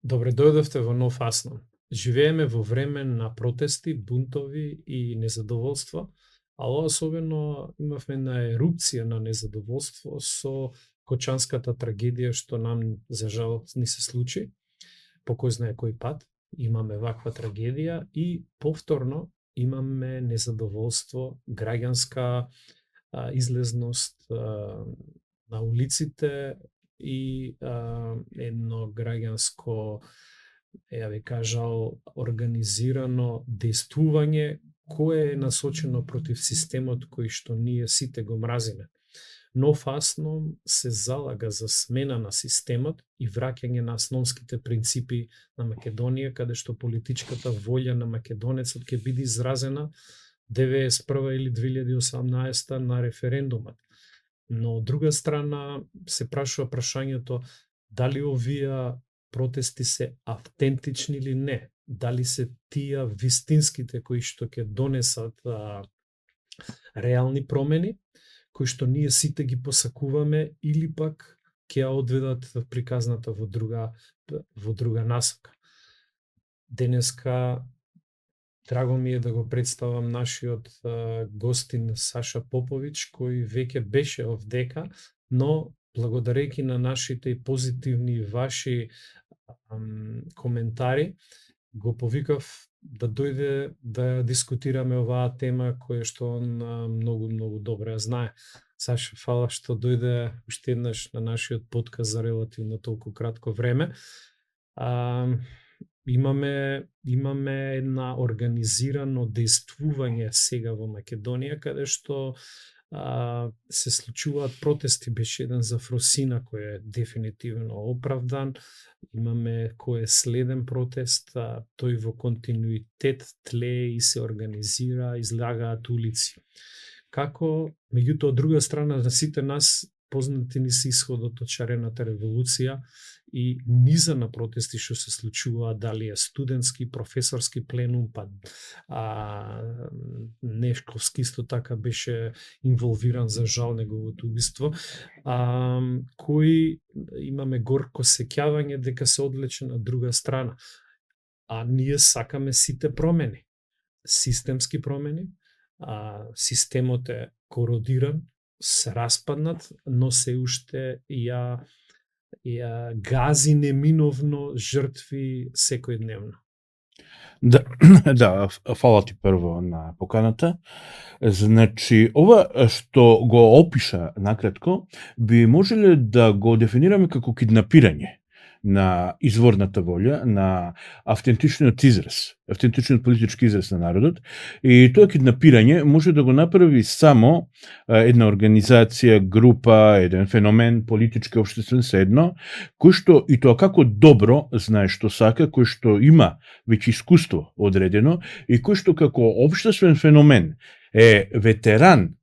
Добре дојдовте во Нов Аснам. Живееме во време на протести, бунтови и незадоволство, а особено имавме една ерупција на незадоволство со Кочанската трагедија што нам за жал ни се случи. По кој знае кој пат имаме ваква трагедија и повторно имаме незадоволство, граѓанска излезност на улиците и едно граѓанско, ја ви кажал, организирано действување кое е насочено против системот кој што ние сите го мразиме. Нов Аснам се залага за смена на системот и враќање на основските принципи на Македонија, каде што политичката волја на македонецот ќе биде изразена 91 или 2018 на референдумот. Но од друга страна се прашува прашањето дали овие протести се автентични или не, дали се тие вистинските кои што ќе донесат реални промени, кои што ние сите ги посакуваме, или пак ќе ја одведат приказната во друга насока. Денеска драго ми е да го представам нашиот гостин Саша Попович, кој веќе беше овдека, но благодарејќи на нашите позитивни ваши коментари, го повикав да дојде да дискутираме оваа тема која што он многу добро ја знае. Саша, фала што дојде уште еднаш на нашиот подкаст за релативно толку кратко време. Имаме една организирано действување сега во Македонија, каде што се случуваат протести. Беше еден за Фросина кој е дефинитивно оправдан. Имаме кој е следен протест, тој во континуитет тлее и се организира, излагаат улици. Како, меѓутоа, од друга страна, на сите нас познати ни се исходот од шарената револуција и низа на протести што се случува, дали е студентски, професорски пленум, па Нешковски исто така беше инволвиран, за жал, неговото убиство, кои имаме горко сеќавање дека се одлече на друга страна. А ние сакаме сите промени, системски промени, системот е кородиран, се распаднат, но се уште ја гази неминовно жртви секојдневно. Да, фала ти прво на поканата. Значи, ова што го опиша накратко, би можеле да го дефинираме како киднапирање на изворната волја, на автентичниот израз, автентичниот политички израз на народот, и тоа киднапирање може да го направи само една организација, група, еден феномен, политички, општествен, седно, кој што и тоа како добро знае што сака, кој што има веќе искуство одредено и кој што како општествен феномен е ветеран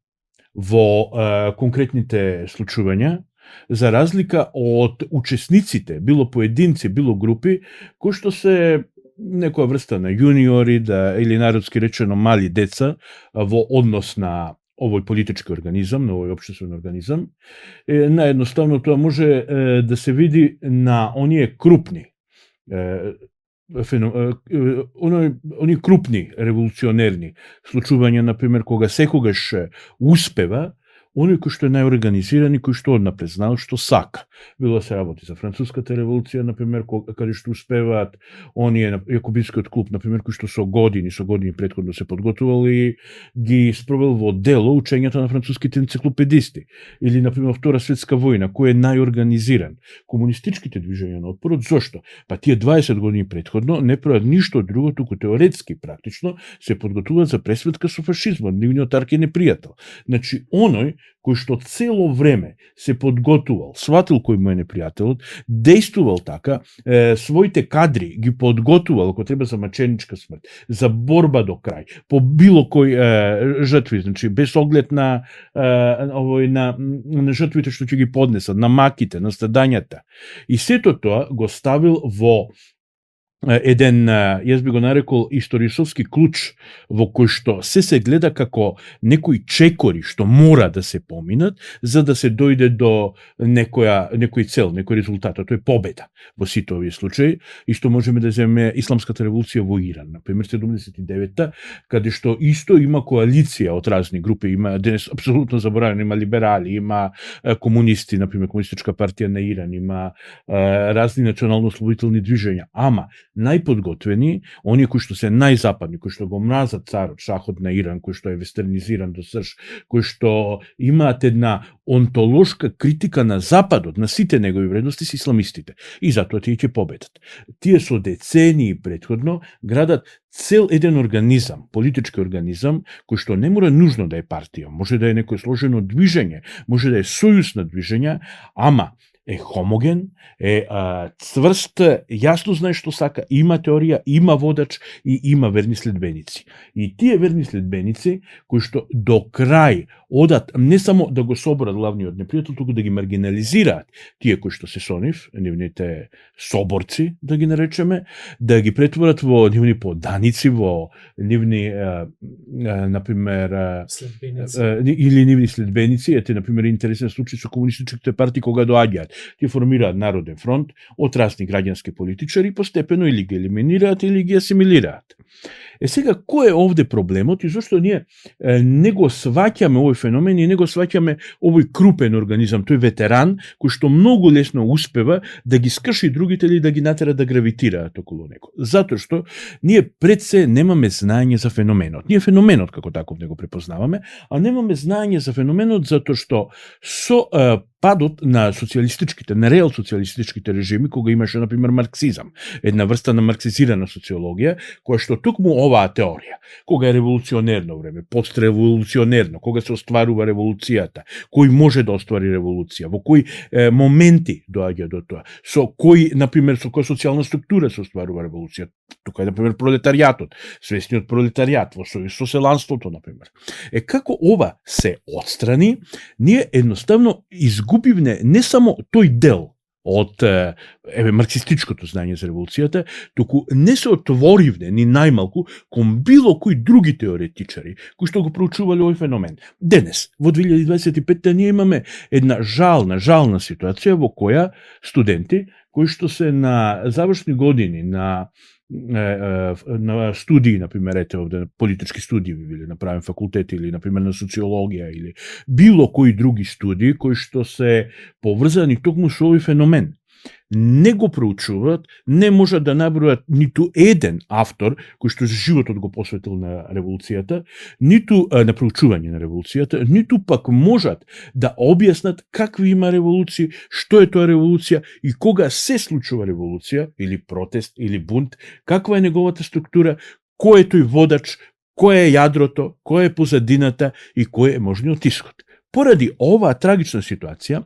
во конкретните случувања, за разлика од учесниците, било поединци, било групи, кои што се некоја врста на јуниори, или народски речено мали деца во однос на овој политички организам, на овој општествен организам. Наедноставно тоа може да се види на оние крупни оние крупни револуционерни случувања, например, кога секогаш успева оној кој што е најорганизиран и кој што однапред знал што сака. Било се работи за Француската револуција, например, каде што успеваат оние Јакобинскиот клуб, например, кој што со години претходно се подготувал и ги спровел во дело учењето на француските енциклопедисти. Или, например, Втора светска војна, кој е најорганизиран. Комунистичките движења на отпорот, зошто? Па тие 20 години претходно не прават ништо друго, туку теоретски, практично, се подготуваат за пресветка со фашизмот, нивниот арки непријател. Значи, оној кој што цело време се подготувал, сватил кој му е непријателот, действувал така, своите кадри ги подготувал, ако треба за маченичка смрт, за борба до крај, по било кој жртви, значи без оглед на жртвите што ќе ги поднесат, на маките, на страдањата. И сето тоа го ставил во еден, јас би го нарекол, историсовски клуч во кој што се гледа како некои чекори што мора да се поминат за да се дојде до некој цел, некој резултат, а тоа е победа во сите овие случаи. Исто можеме да земеме исламската револуција во Иран, например 79-та, каде што исто има коалиција од разни групи, има денес апсолутно заборавено, има либерали, има комунисти, например комунистичка партија на Иран, има разни национално-ослободителни движења, ама најподготвени, оние кои што се најзападни, кои што го мразат царот, шахот на Иран, кој што е вестернизиран до срж, кои што имаат една онтолошка критика на Западот, на сите негови вредности, се исламистите. И затоа тие ќе победат. Тие со децении претходно градат цел еден организам, политички организам, кој што не мора нужно да е партија, може да е некој сложено движење, може да е сојуз на движења, ама е хомоген, е цврст, јасно знае што сака, има теорија, има водач и има верни следбеници. И тие верни следбеници, кои што до крај одат не само да го соборат главниот непријател, туку да ги маргинализираат тие кои што се со нив, нивните соборци, да ги наречеме, да ги претворат во нивни поданици, во нивни, например, или нивни следбеници. Ете, например, интересен случај со комунистичките партии кога доаѓаат. Тие формираат Народен фронт од разни граѓански политичари, постепено или ги елиминираат или ги асимилираат. Сега, кој е овде проблемот и зашто ние не го сваќаме овој феномен и не го сваќаме овој крупен организам, тој ветеран, кој што многу лесно успева да ги скрши другите или да ги натера да гравитираат околу него. Затоа што ние пред се немаме знаење за феноменот. Ние феноменот како таков не го препознаваме, а немаме знаење за феноменот затоа што со падот на социјалистичките, на реал социјалистичките режими, кога имаше, например, марксизам, една врста на марксизирана социологија, која што токму оваа теорија, кога е револуционерно време, постреволуционерно, кога се остварува револуцијата, кој може да оствари револуција, во кои моменти доаѓа до тоа, со кој, например, со која социјална структура се остварува револуција, тука е, например, пролетаријатот, свесниот пролетаријат, во сојуз со селанството, например. Како ова се отстрани, ние едноставно изгубивме не само тој дел од марксистичкото знаење за револуцијата, туку не се отворивне ни најмалку кон било кои други теоретичари кои што го проучувале овој феномен. Денес, во 2025 ние имаме една жална ситуација во која студенти кои што се на завршни години на студии, например, ете овде политички студии би биле направен факултет или например на социологија или било кои други студии кои што се поврзани токму со овој феномен. Не го проучуваат, не можат да набројат ниту еден автор кој што животот го посветил на револуцијата, ниту на проучување на револуцијата, ниту пак можат да објаснат какви има револуции, што е тоа револуција и кога се случува револуција или протест или бунт, каква е неговата структура, кој е тој водач, кој е јадрото, кој е позадината и кој е можниот исход. Поради оваа трагична ситуација,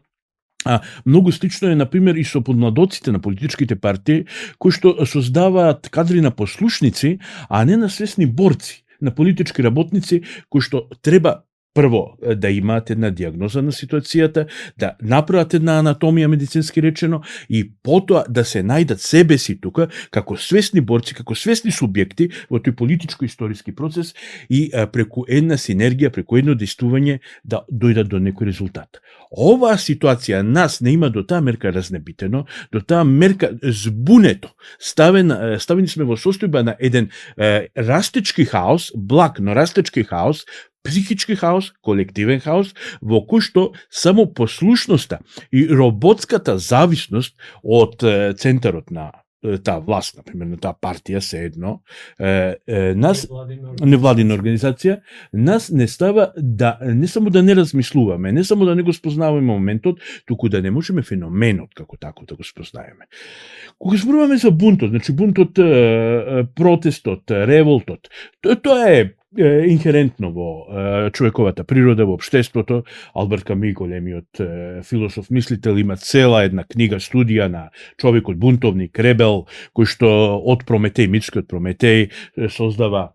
многу слично е, например, и со подмладоците на политичките партии, кои што создаваат кадри на послушници, а не на свесни борци, на политички работници, кои што треба прво да имаат една диагноза на ситуацијата, да направат една анатомија медицински речено и потоа да се најдат себе си тука како свесни борци, како свесни субјекти во тој политичко-историски процес и преку една синергија, преку едно действување да дојдат до некој резултат. Оваа ситуација нас не има до таа мерка разнебитено, до таа мерка збунето. Ставени сме во состојба на еден растечки хаос, благ, но растечки хаос, психички хаос, колективен хаос, во кој што само послушноста и роботската зависност од центарот на таа власт, например, на таа партија, се едно, нас, невладина организација, нас не става да, не само да не размислуваме, не само да не го спознаваме моментот, туку да не можеме феноменот како тако да го спознаеме. Кога зборуваме за бунтот, значи бунтот, протестот, револтот, тоа е инхерентно во човековата природа, во општеството. Алберт Ками, големиот философ мислител, има цела една книга, студија на човекот бунтовник, ребел, кој што од Прометеј, митскиот Прометеј, создава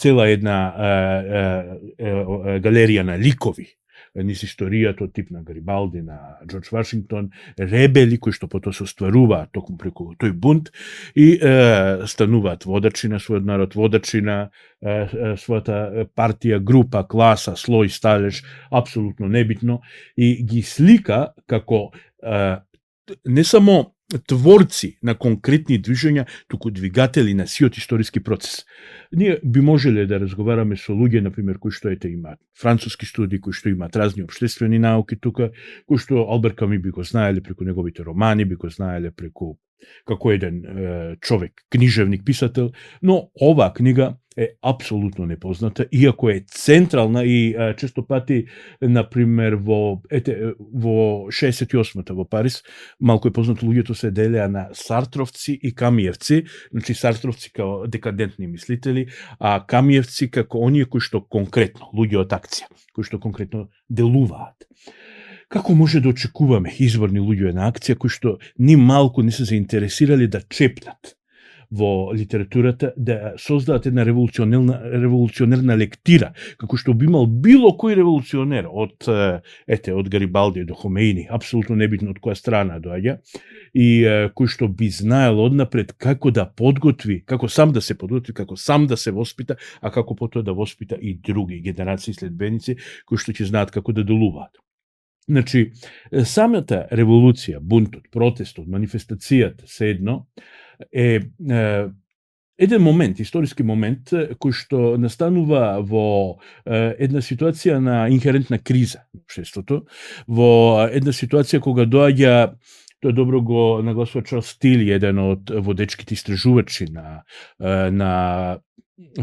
цела една галерија на ликови низ историјата од тип на Гарибалди, на Џорџ Вашингтон, ребели кои што потоа се остваруваат токму преку тој бунт и стануваат водачи на својот народ, водачи на својата партија, група, класа, слој, сталеж, апсолутно небитно, и ги слика како не само творци на конкретни движења, туку двигатели на сиот историски процес. Ние би можеле да разговараме со луѓе, например, кои што имаат француски студии, кои што имаат разни општествени науки тука, кои што Албер Ками би го знаеле преку неговите романи, би го знаеле преку како еден човек, книжевник, писател, но оваа книга е апсолутно непозната, иако е централна и често пати, например, во 68-та во Париз, малку е познато, луѓето се делеа на сартровци и камиевци, значи сартровци како декадентни мислители, а камиевци како оние кои што конкретно, луѓе од акција, кои што конкретно делуваат. Како може да очекуваме изборни луѓе на акција кои што ни малку не се заинтересирали да чепнат во литературата, да создадат една револуционерна лектира, како што би имал било кој револуционер, од Гарибалди до Хомеини, апсолутно небитно од која страна доаѓа, и кој што би знаел однапред како да подготви, како сам да се подготви, како сам да се воспита, а како потоа да воспита и други генерации следбеници, кои што ќе знаат како да делуваат. Значи, самата револуција, бунтот, протестот, манифестацијата, седно, е еден момент, историски момент, кој што настанува во една ситуација на инхерентна криза на општеството, во една ситуација кога доаѓа, тоа добро го нагласува Чарлс Тилли, еден од водечките истражувачи на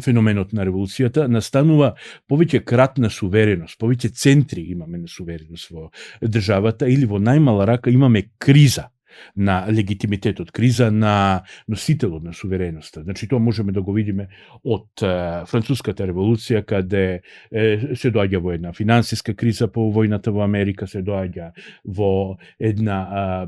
феноменот на револуцијата, настанува повеќе крат на сувереност, повеќе центри имаме на сувереност во државата, или во најмала рака имаме криза на легитимитетот, криза на носителот на сувереноста. Значи, тоа можеме да го видиме од Француската револуција, каде се доаѓа во една финансиска криза по војната во Америка, се доаѓа во една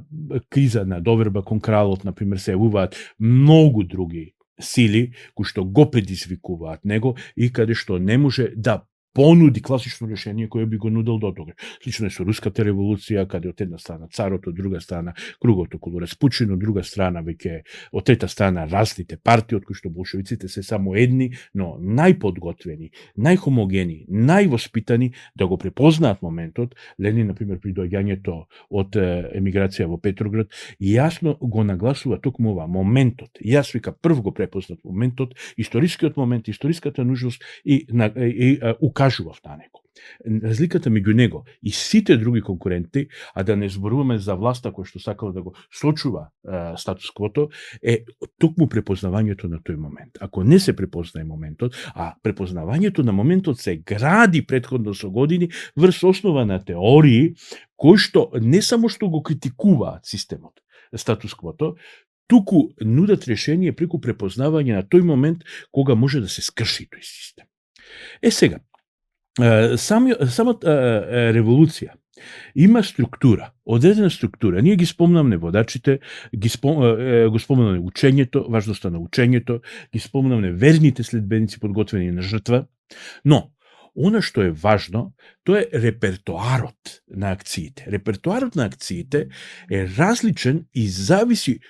криза на доверба кон кралот, например, се јавуваат многу други сили кои што го предизвикуваат него и каде што не може да понуди класично решение кое би го нудел до тогаш. Слично е со Руската револуција, каде од една страна царот, од друга страна кругот околу Распутин, од друга страна веќе од трета страна разните партии, од кои што болшевиците се само едни, но најподготвени, најхомогени, највоспитани да го препознаат моментот. Ленин, например, при доаѓањето од емиграција во Петроград, јасно го нагласува токму ова моментот. Јас вика прв го препознат моментот, историскиот момент, историската нужност и кажував на него. Разликата меѓу него и сите други конкуренти, а да не зборуваме за власта која што сакала да го сочува статус-квото, е токму препознавањето на тој момент. Ако не се препознае моментот, а препознавањето на моментот се гради претходно со години врз основа на теории кои што не само што го критикуваат системот, статус-квото, туку нудат решение преку препознавање на тој момент кога може да се скрши тој систем. Сега, самата револуција има структура, одредена структура. Ние ги спомнавме водачите, го спомнавме учењето, важноста на учењето, ги спомнавме верните следбеници подготвени на жртва, но она што е важно, тоа е репертоарот на акциите. Репертоарот на акциите е различен и зависи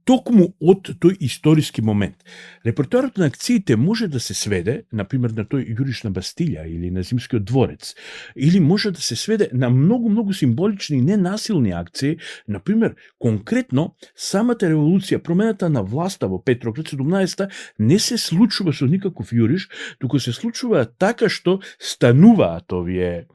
токму од тој историски момент. Репертоарот на акциите може да се сведе, например, на тој јуриш на Бастилја или на Зимскиот дворец, или може да се сведе на многу символични и ненасилни акции, например, конкретно, самата револуција, промената на власта во Петроград 17-та, не се случува со никаков јуриш, туку се случува така што стануваат овие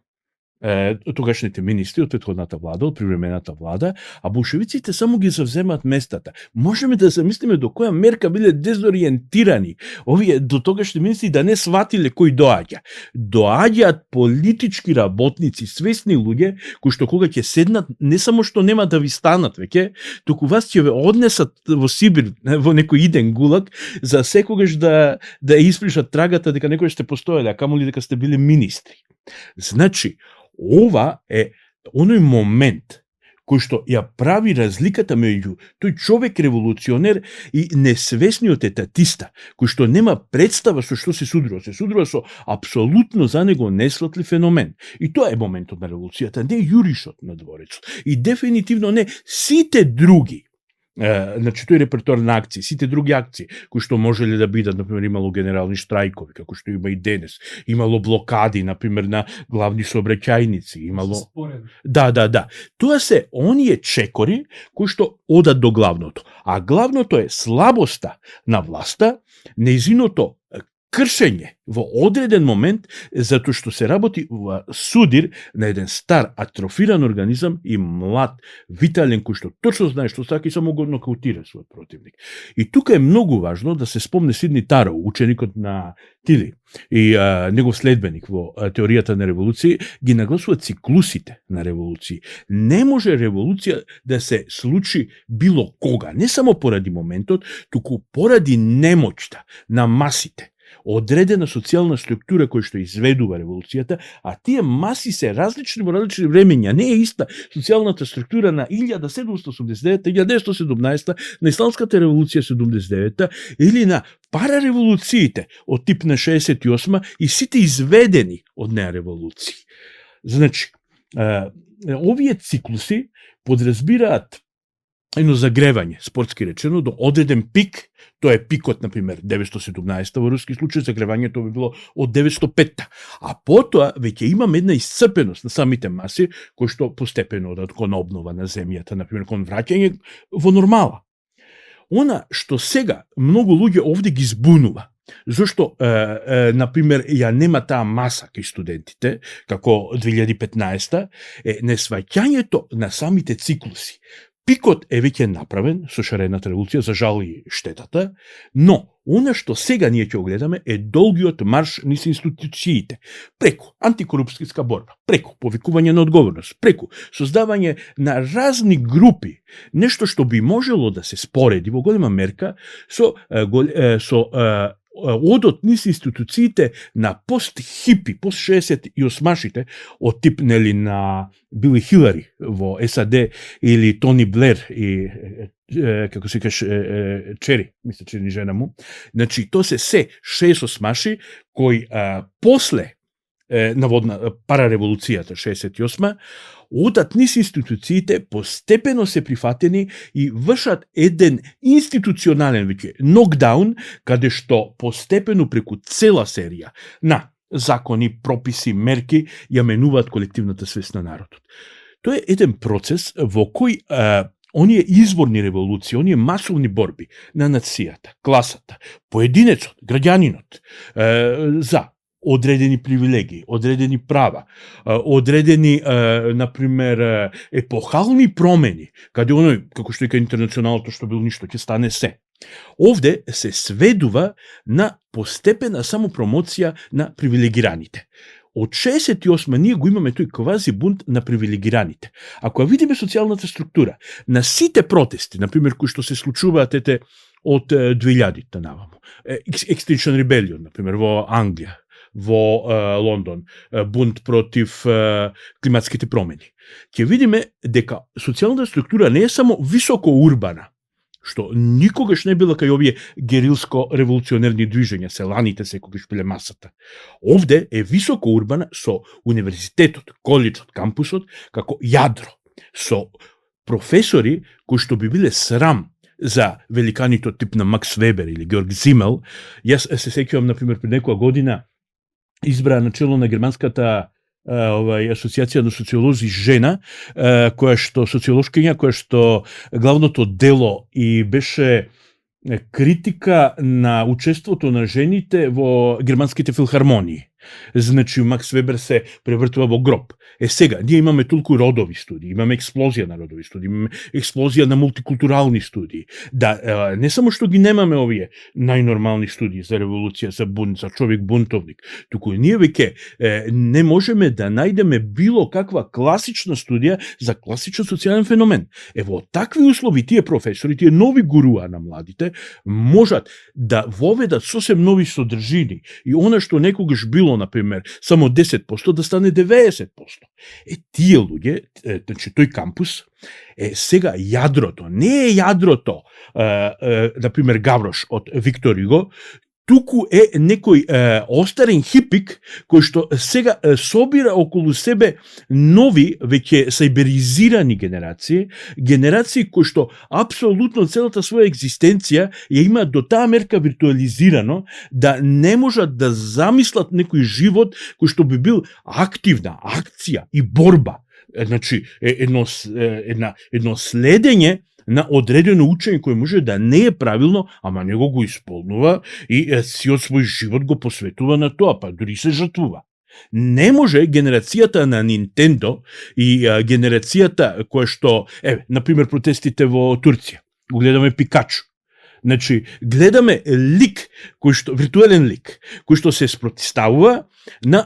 тогашните министри од претходната влада, од привремената влада, а болшевиците само ги завземаат местата. Можеме да замислиме до која мерка биле дезориентирани овие до тогашни министри да не сватиле кој доаѓа. Доаѓаат политички работници, свесни луѓе, кои што кога ќе седнат, не само што нема да ви станат веќе, туку вас ќе ве однесат во Сибир, во некој иден гулаг, за секогаш да испришат трагата дека некој сте постоеле, а камоли дека сте биле министри. Значи, ова е оној момент кој што ја прави разликата меѓу тој човек револуционер и несвесниот етатиста, кој што нема представа со што се судрува со апсолутно за него несватлив феномен. И тоа е моментот на револуцијата, не јуришот на дворецот. И дефинитивно не сите други, значи тој репертуар на акции, сите други акции кои што можеле да бидат, например, имало генерални штрајкови, како што има и денес, имало блокади, например, на главни сообраќајници, имало... Да. Тоа се оние чекори кои што одат до главното. А главното е слабоста на власта, нејзиното кршење во одреден момент, затоа што се работи во судир на еден стар, атрофиран организам и млад, витален, кој што точно знае што сака и само го нокаутира својот противник. И тука е многу важно да се спомне Сидни Тароу, ученикот на Тили и негов следбеник во теоријата на револуции, ги нагласува циклусите на револуции. Не може револуција да се случи било кога, не само поради моментот, туку поради немоќта на масите, одредена социјална структура која што изведува револуцијата, а тие маси се различни во различни времења. Не е иста социјалната структура на 1789, 1917, на Исламската револуција 79 или на парареволуциите од тип на 68 и сите изведени од неа револуции. Значи, овие циклуси подразбираат едно загревање, спортски речено, до одреден пик. Тоа е пикот, например, 917 во руски случај, загревањето би било од 905. А потоа веќе имаме една исцрпеност на самите маси, кои што постепено одат кон обнова на земјата, например, кон враќање во нормала. Она што сега многу луѓе овде ги збунува, зашто, например, ја нема таа маса кај студентите, како 2015, е несваќањето на самите циклуси. Пикот е веќе направен со шарената револуција, за жал и штетата, но она што сега ние ќе огледаме е долгиот марш низ институциите, преку антикорупцијска борба, преку повикување на одговорност, преку создавање на разни групи, нешто што би можело да се спореди во голема мерка со одот низ институциите на пост-хипи, пост-68-шите, од тип нели на Бил и Хилари во САД или Тони Блер и како се каже Чери, мисля че ни жена му. Значи тоа се 68-ши кои после наводна парареволуцијата 68 одат низ институциите, постепено се прифатени и вршат еден институционален веќе нокдаун, каде што постепено преку цела серија на закони, прописи, мерки ја менуваат колективната свест на народот. Тоа е еден процес во кој оние изворни револуции, оние масовни борби на нацијата, класата, поединецот, граѓанинот, за одредени привилегии, одредени права, одредени, например, епохални промени, каде оној, како што ика интернационалното, што бил ништо, ќе стане се. Овде се сведува на постепена самопромоција на привилегираните. Од 68 ние го имаме тој квази бунт на привилегираните. Ако ја видиме социјалната структура на сите протести, например, кои што се случуваат од 2000-та наваму, Extinction Rebellion, например, во Англија, во Лондон, бунт против климатските промени, ќе видиме дека социјалната структура не е само високо урбана, што никогаш не била кај овие герилско-револуционерни движења, селаните секогаш биле масата. Овде е високо урбана со универзитетот, колиџот, кампусот, како јадро, со професори кои што би биле срам за великаните од тип на Макс Вебер или Георг Зимел. Јас се сеќавам, например, пред некоја година избра начело на германската асоцијација на социолози жена, која што социолошкиња, која што главното дело и беше критика на учеството на жените во германските филхармонии. Значи, Макс Вебер се превртува во гроб. Сега, ние имаме толку родови студии, имаме експлозија на родови студии, имаме експлозија на мултикултурални студии. Да, не само што ги немаме овие најнормални студии за револуција, за бунт, за човек бунтовник, туку ние веќе не можеме да најдеме било каква класична студија за класичен социјален феномен. Во такви услови тие професори, тие нови гуруа на младите, можат да воведат сосем нови содржини и она што некогаш било било, например, само 10%, да стане 90%. Тие луѓе, значи тој кампус, сега јадрото, не е јадрото, например, Гаврош од Виктор Юго, туку е некој остарен хипик кој што сега собира околу себе нови, веќе сајберизирани генерации кои што апсолутно целата своја екзистенција ја има до таа мерка виртуализирано да не можат да замислат некој живот кој што би бил активна акција и борба. Значи, едно следење на одредено учење кој може да не е правилно, ама него го исполнува и сиот свој живот го посветува на тоа, па дури се жртвува. Не може генерацијата на Nintendo и генерацијата која што, например, протестите во Турција, го гледаме Пикачу. Значи, гледаме лик, виртуелен лик, кој што се спротивставува на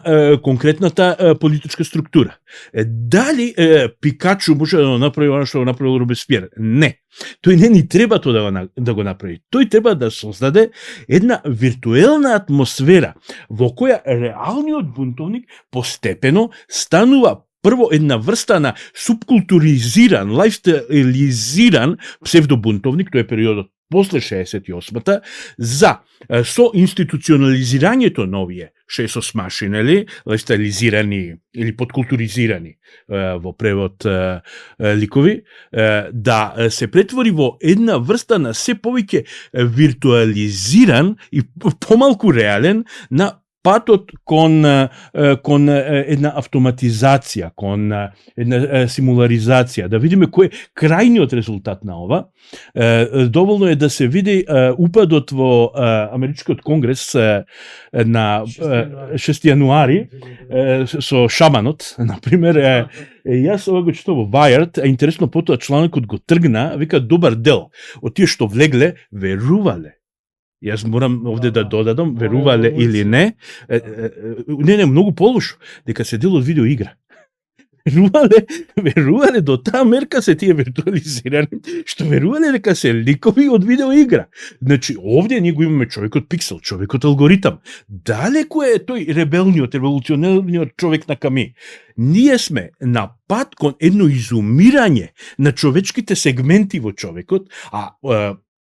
конкретната политичка структура. Дали Пикачу може да направи оно што го направил Робеспиер? Не. Тој не ни треба тоа да го направи. Тој треба да создаде една виртуелна атмосфера во која реалниот бунтовник постепено станува прво една врста на субкултуризиран, лајфстайлизиран псевдобунтовник, тој е периодот после 68-та, за со институционализирањето на овие 68-маши, лајфстайлизирани или подкултуризирани во превод ликови, да се претвори во една врста на се повеќе виртуализиран и помалку реален на патот кон една автоматизација, кон една симуларизација, да видиме кој е крајниот резултат на ова. Доволно е да се види упадот во Америчкиот конгрес на 6 јануари со шаманот, например. Јас ова го читав во Wired, а интересно потоа членокот го тргна, вика добар дел од тие што влегле верувале. Јас морам овде да додадам, верувале или не, не, многу полошо, дека се дел од видеоигра. Верувале до таа мерка се тие виртуализирани, што верувале дека се ликови од видеоигра. Значи, овде ние го имаме човекот пиксел, човекот алгоритам. Далеко е тој ребелниот, револуционерниот човек на Ками. Ние сме на пат кон едно изумирање на човечките сегменти во човекот, а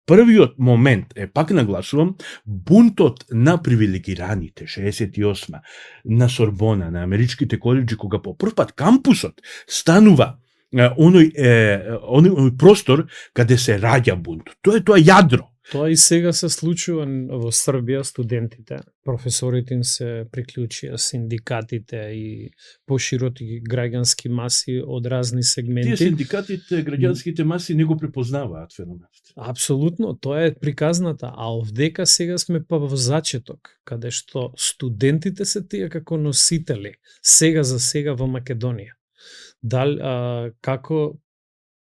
првиот момент, пак нагласувам, бунтот на привилегираните, 68 на Сорбона, на америчките коледжи, кога по прв пат кампусот станува оној простор каде се раѓа бунт. Тоа е тоа јадро. Тоа и сега се случува во Србија, студентите, професорите им се приклучија, синдикатите и пошироки граѓански маси од разни сегменти. Тие синдикатите, граѓанските маси не го препознаваат феноменот. Апсолутно, тоа е приказната, а овдека сега сме па во зачеток, каде што студентите се тие како носители, сега за сега во Македонија.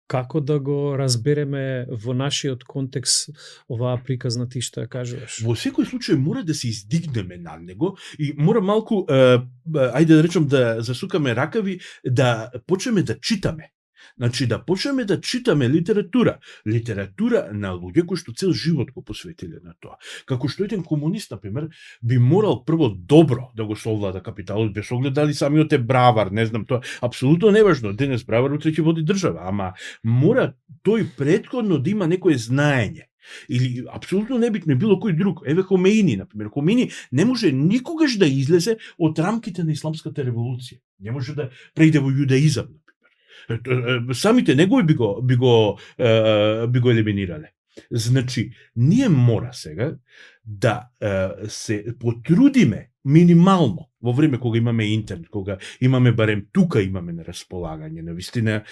Како да го разбереме во нашиот контекст оваа приказна ти што ја кажуваш? Во секој случај мора да се издигнеме над него и мора малку, ајде да речем, да засукаме ракави, да почнеме да читаме. Значи, да почнеме да читаме литература. Литература на луѓе кои што цел живот го посветиле на тоа. Како што еден комунист, например, би морал прво добро да го совлада капиталот, без оглед дали самиот е бравар, не знам, тоа апсолутно неважно. Денес бравар, утре ќе води држава, ама мора тој претходно да има некое знаење. Или апсолутно небитно било кој друг. Еве Хомеини, например. Хомеини не може никогаш да излезе од рамките на исламската револуција. Не може да преиде во јудаизам. Самите негови би го елиминирале. Значи, ние мора сега да се потрудиме минимално во време кога имаме интернет, кога имаме барем тука имаме на располагање на вистина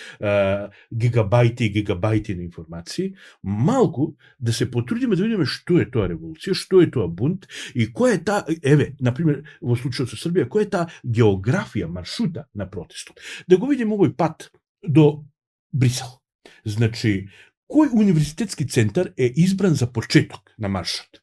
гигабајти и гигабајти на информации, малку да се потрудиме да видиме што е тоа револуција, што е тоа бунт и која е таа, например, во случајот со Србија, која е таа географија, маршрута на протестот. Да го видиме овој пат до Брисел. Значи, кој универзитетски центар е избран за почеток на маршрут?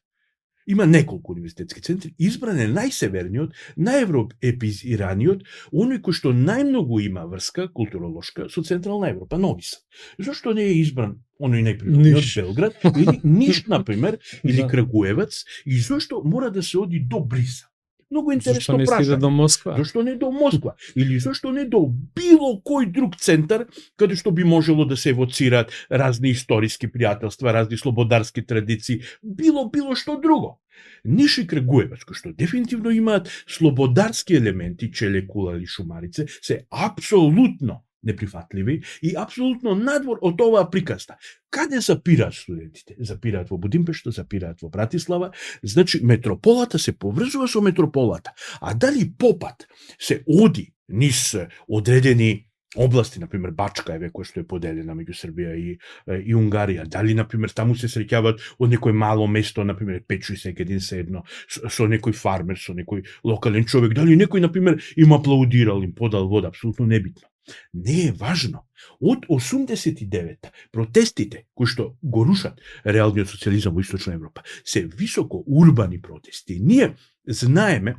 Има неколку универзитетски центри. Избран е најсеверниот, најевропеизираниот, оној кој што најмногу има врска културолошка со Централна Европа, Нови Сад. Зошто не е избран оној најприродниот Белград, или Ниш, например, или Крагуевац, и зошто мора да се оди до Брисел? Многу Зошто интересно не стига прашање. до Москва? Зошто не до Москва? Или зошто не до било кој друг центар каде што би можело да се евоцираат разни историски пријателства, разни слободарски традиции, било што друго. Ниш и Крагуеваc, кои што дефинитивно имаат слободарски елементи, Челе, Кула или Шумарице, се апсолутно неприфатливи и апсолутно надвор од оваа приказна. Каде запираат студентите? Запираат во Будимпешта, запираат во Братислава, значи метрополата се поврзува со метрополата. А дали попат се оди низ одредени области, например Бачка е која што е поделена меѓу Србија и Унгарија, дали например таму се среќаваат од некој мало место, например Печу и Секедин се едно со некој фармер, со некој локален човек, дали некој например им аплаудирал, им подал вода, апсолутно небитно. Не е важно. Од 89-та протестите кои што го рушат реалниот социјализам во Источна Европа се високо урбани протести. Ние знаеме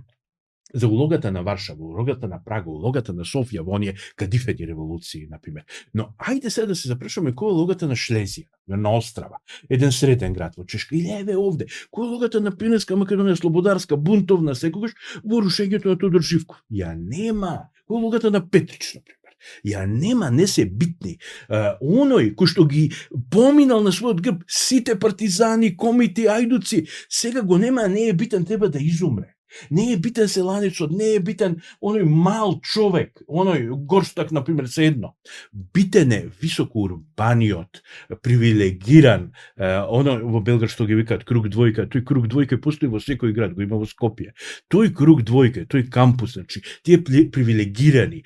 за улогата на Варшава, улогата на Прага, улогата на Софија во оние кадифени револуции, например. Но ајде сега да се запрашаме која е улогата на Шлезија, на Острава, еден среден град во Чешка, или еве овде, која е улогата на Пиринска Македонија, слободарска, бунтовна, секогаш во рушењето на Тодор Живков. Ја нема. Која е улогата на Петрич, например. Ја нема, не се битни. Оној кој што ги поминал на својот грб сите партизани, комити, ајдуци, сега го нема, не е битен, треба да изумре. Не е битен селанецот, не е битен оној мал човек, оној горстак, например, се едно. Битен е високо урбаниот, привилегиран, оној во Белград што ги викаат круг двојка, тој круг двојка постои во секој град, го има во Скопје. Тој круг двојка, тој кампус, значи, тие привилегирани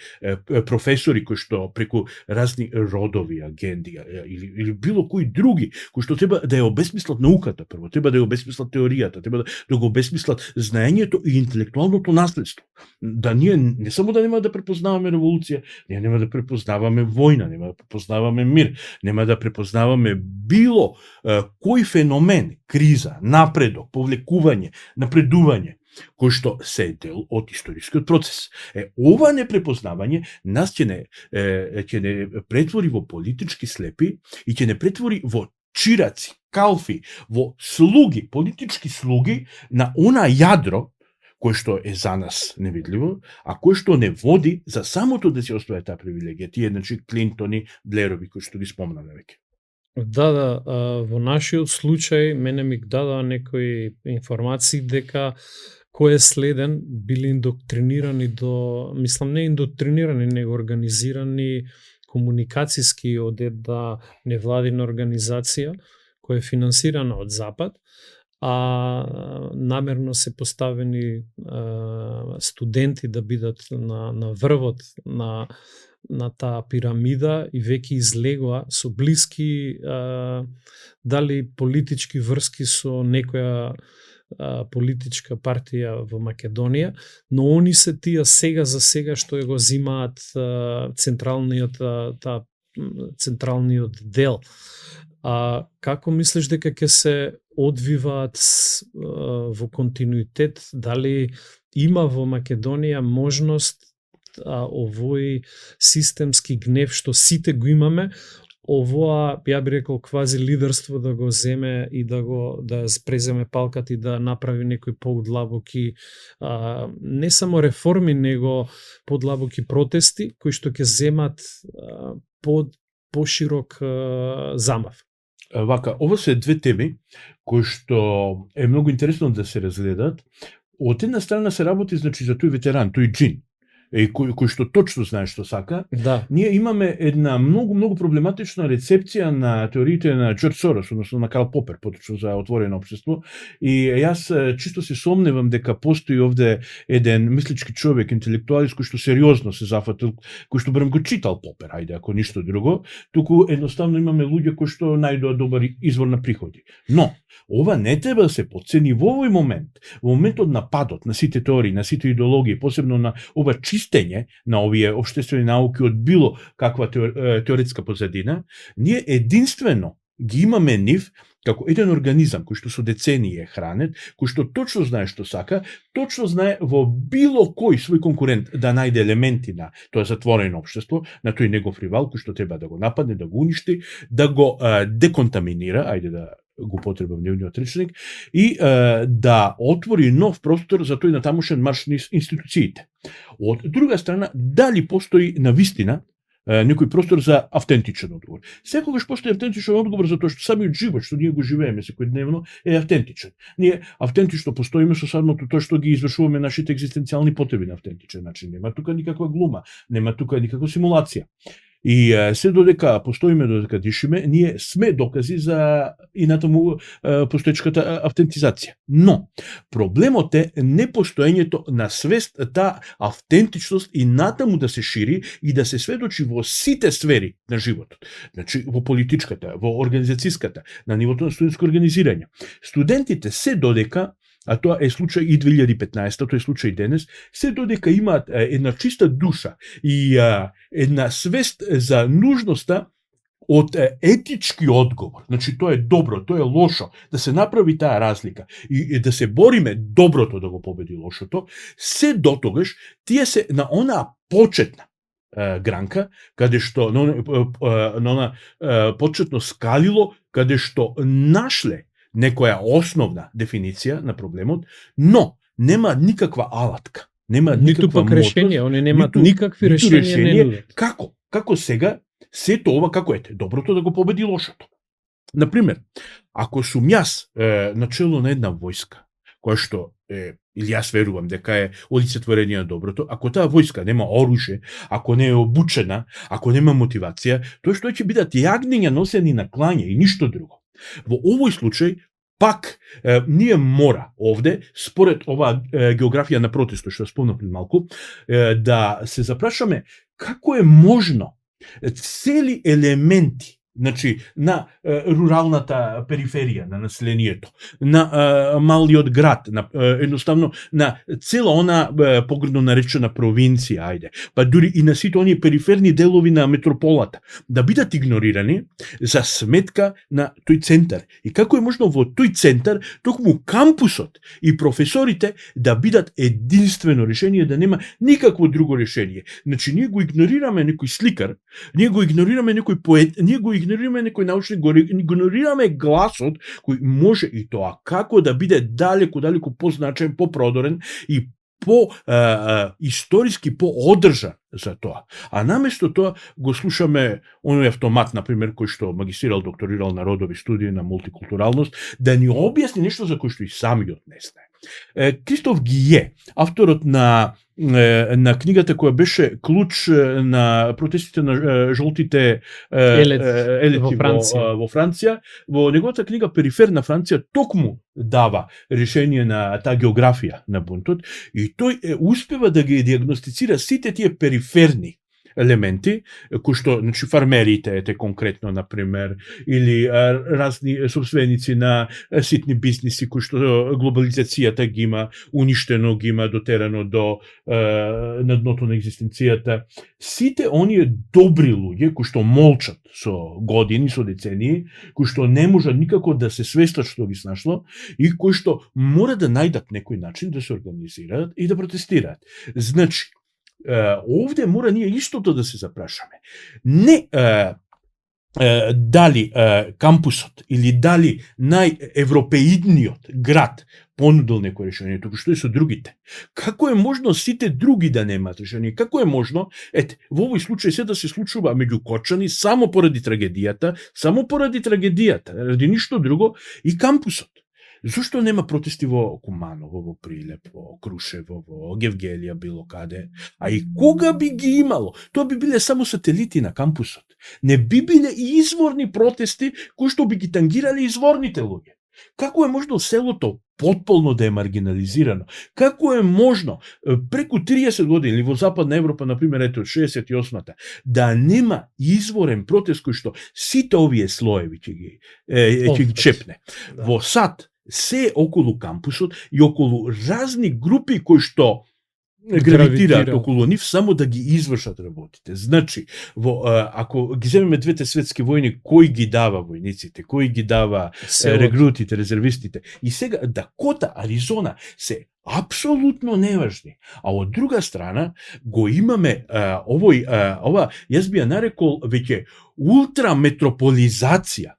професори кои што преку разни родови, агенди или било кои други, кои што треба да ја обесмислат науката прво, треба да ја обесмислат теоријата, треба да го обесмислат знаењето и интелектуалното наследство. Да ние не само да нема да препознаваме револуција, ние нема да препознаваме војна, нема да препознаваме мир, нема да препознаваме било кој феномен, криза, напредок, повлекување, напредување, кој што се дел од историскиот процес. Ова непрепознавање нас ќе не претвори во политички слепи и ќе не претвори во чираци, калфи, во слуги, политички слуги на она јадро кој што е за нас невидливо, а кој што не води за самото да се оствари таа привилегија. Тие, значи, Клинтони, Блерови, кои што ги спомнаме веќе. Да, во нашиот случај мене ми дадоа некои информации дека кој е следен били индоктринирани мислам не индоктринирани, него организирани комуникацијски од една невладина организација која е финансирана од Запад, а намерно се поставени студенти да бидат на врвот на таа пирамида и веќе излегоа со блиски дали политички врски со некоја политичка партија во Македонија, но они се тие сега за сега што го зимаат централниот дел. Како мислиш дека ќе се одвиваат во континуитет? Дали има во Македонија можност овој системски гнев што сите го имаме, овоа, ја би рекол, квази лидерство да го земе и да преземе палката и да направи некои поудлабоки, не само реформи, него поудлабоки протести, кои што ќе земат поширок замав. Вака, ова се две теми кои што е многу интересно да се разгледат. Од една страна се работи, значи, за тој ветеран, тој джин, кој што точно знае што сака. Да. Ние имаме една многу проблематична рецепција на теориите на Џорџ Сорос, односно на Карл Попер, поточно за отворено општество. И јас чисто се сомневам дека постои овде еден мислички човек, интелектуалист, кој што сериозно се зафатил, кој што барем го читал Попер, ајде, ако ништо друго, туку едноставно имаме луѓе кои што најдоа добар извор на приходи. Но ова не треба да се потцени во овој момент, во моментот на падот на сите теории, на сите идеологии, посебно на ова чистење на овие општествени науки од било каква теоретска позадина. Ние единствено ги имаме нив како еден организам кој што со децении е хранет, кој што точно знае што сака, точно знае во било кој свој конкурент да најде елементи на тоа затворено општество, на тој негов ривал кој што треба да го нападне, да го уништи, да го деконтаминира, ајде да го потребам нивниот речник, и да отвори нов простор за тој натамошен марш низ институциите. Од друга страна, дали постои навистина некој простор за автентичен одговор. Секогаш постои автентичен одговор за тоа што самиот живот што ние го живееме секојдневно е автентичен. Ние автентично постоиме со самото тоа што ги извршуваме нашите екзистенцијални потреби на автентичен начин. Нема тука никаква глума, нема тука никаква симулација. И се додека постоиме, додека дишиме, ние сме докази за и натаму постоечката автентизација. Но проблемот е непостоењето на свест, таа автентичност и натаму да се шири и да се сведочи во сите сфери на животот. Значи во политичката, во организацијската, на нивото на студентско организирање. Студентите се додека, а тоа е случај и 2015, тоа е случај денес, се додека имаат една чиста душа и една свест за нужноста од етички одговор. Значи тоа е добро, тоа е лошо, да се направи таа разлика и да се бориме доброто да го победи лошото, се дотогаш тие се на онаа почетна гранка, каде што на она почетно скалило, каде што нашле некоја основна дефиниција на проблемот, но нема никаква алатка, нема никаква решение, они немаат никакви решенија. Како? Како сега сето ова како ете, доброто да го победи лошото. Например, ако сум јас начело на една војска, која што е, или јас верувам дека е олицетворение на доброто, ако таа војска нема оружје, ако не е обучена, ако нема мотивација, тоа што ќе бидат јагниња носени на клање и ништо друго. Во овој случај, пак, ние мора овде, според оваа географија на протестот, што спомнав пред малку, да се запрашаме како е можно цели елементи, значи, на руралната периферија на населението, на малиот град, на едноставно на цела она погредно наречена провинција, ајде, па дури и на сите оние периферни делови на метрополата, да бидат игнорирани за сметка на тој центар. И како е можно во тој центар, токму кампусот и професорите да бидат единствено решение, да нема никакво друго решение. Значи, ние го игнорираме некој сликар, ние го игнорираме некој поет, ние го игнорираме некој научник, го игнорираме гласот кој може и тоа како да биде далеку позначаен, попродорен и историски поодржан за тоа. А наместо тоа го слушаме оној автомат, например, кој што магистрирал, докторирал на родови студии на мултикултуралност, да ни објасни нешто за кој што и самиот не знае. Кристоф Гие, авторот на книгата која беше клуч на протестите на жолтите елети во Франција, во неговата книга Периферна Франција токму дава решение на таа географија на бунтот и тој успева да ги диагностицира сите тие периферни елементи, кои што, значи, фармерите, ете конкретно, например, или разни собственици на ситни бизниси, кои што глобализацијата ги има уништено, ги има дотерано до на дното на екзистенцијата. Сите оние добри луѓе, кои што молчат со години, со децении, кои што не можат никако да се свестат што ги снашло и кои што мора да најдат некој начин да се организираат и да протестираат. Значи, овде мора ние истото да се запрашаме. Не дали кампусот или дали најевропеидниот град понудил некој решение, туку што е со другите. Како е можно сите други да немаат решение? Како е можно, во овој случај се да се случува меѓу Кочани само поради трагедијата, ради ништо друго, и кампусот? Зошто нема протести во Куманово, во Прилеп, во Крушево, во Гевгелија, било каде? А и кога би ги имало? Тоа би биле само сателити на кампусот. Не би биле и изворни протести кои што би ги тангирали изворните луѓе. Како е можно селото потполно да е маргинализирано? Како е можно преку 30 години или во Западна Европа, например, ето од 68-та, да нема изворен протест кој што сите овие слоеви ќе ги чепне? Во САД се околу кампусот и околу разни групи кои што гравитираат околу нив само да ги извршат работите. Значи, ако ги земеме двете светски војни, кој ги дава војниците, кој ги дава регрутите, резервистите? И сега Дакота, Аризона се апсолутно неважни. А од друга страна го имаме ова, јас би ја нарекол веќе ултраметрополизација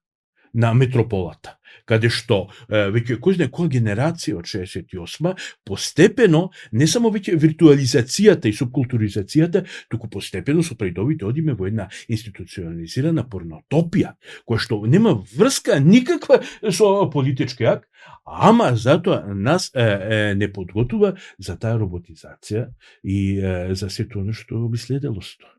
на метрополата, каде што веќе кој знае која генерација од 68 постепено не само веќе виртуализацијата и субкултуризацијата, туку постепено со предовите одиме во една институционализирана порнотопија, која што нема врска никаква со политички акт, ама затоа нас не подготува за таа роботизација и за сето она што би следело со тоа.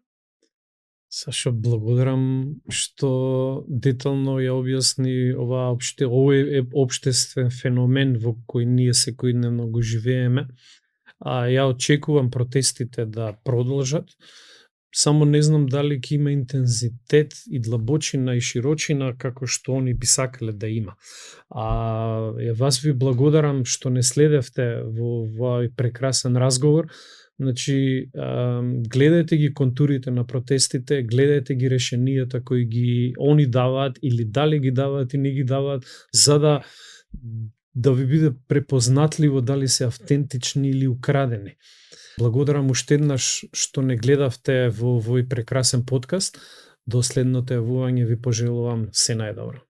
Сашо, благодарам што детално ја објасни овој општествен феномен во кој ние секојдневно го живееме. Ја очекувам протестите да продолжат. Само не знам дали ќе има интензитет и длабочина и широчина како што они би сакале да има. Вас ви благодарам што не следевте во овој прекрасен разговор. Значи, гледајте ги контурите на протестите, гледајте ги решенијата кои ги они даваат или дали ги даваат и не ги даваат, за да ви биде препознатливо дали се автентични или украдени. Благодарам уште еднаш што не гледавте во овој прекрасен подкаст. До следното јавување ви пожелувам се најдобро.